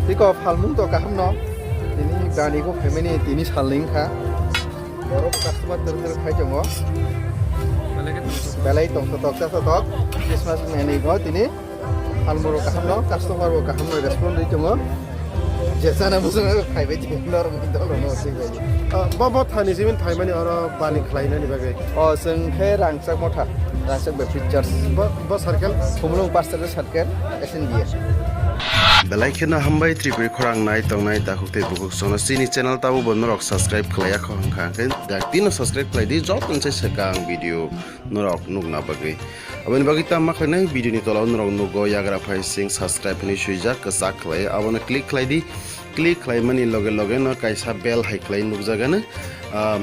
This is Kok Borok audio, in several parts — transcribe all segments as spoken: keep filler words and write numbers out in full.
Iko phalmung to kaham no. Tini gani ko family tini salning kha. Borok customer ter ter khai tongo. Belai tong tok cha tok. Christmas mani go tini. Phalmung rok kaham no, customer rok kaham no respond ri tongo. Je sana musa khai bai tini norok ni dol no se bai. Ah, bo, bo thani simin phaimani oro bani khlainani bagwi. O, chwng khe rangchak motha, rangchak bai pictures. Bo, bo circle? Khumulwng Parsari circle, S N B A. Belai kheno hambai Tripuri khorang nai tongnai takhuk tei bukhuk sono chini channel tabo bo norok subscribe khlaiya kho hwnkha hwnkhe dak tino subscribe khlai di joto se swkang video norok nukna bagwi. Aboni bagwi tamo khlainai video ni tola o norok nugo yagra phai sing subscribe hinwi swijak kwchak khlai abono click khlai di. Click khlaimani loge loge no kaisa bell hai khlai nukjagano, ah,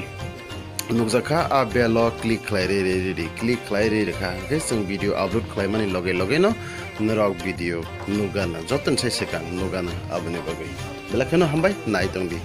nukjakha, a bell o click khlai ri ri ri ri, click khlai ri rikha, hwnkhe chwng video upload khlaimani loge loge no norok video nukgana, joto ni sai swkang nukgana aboni bagwi. Belai kheno hambai, nai tong di.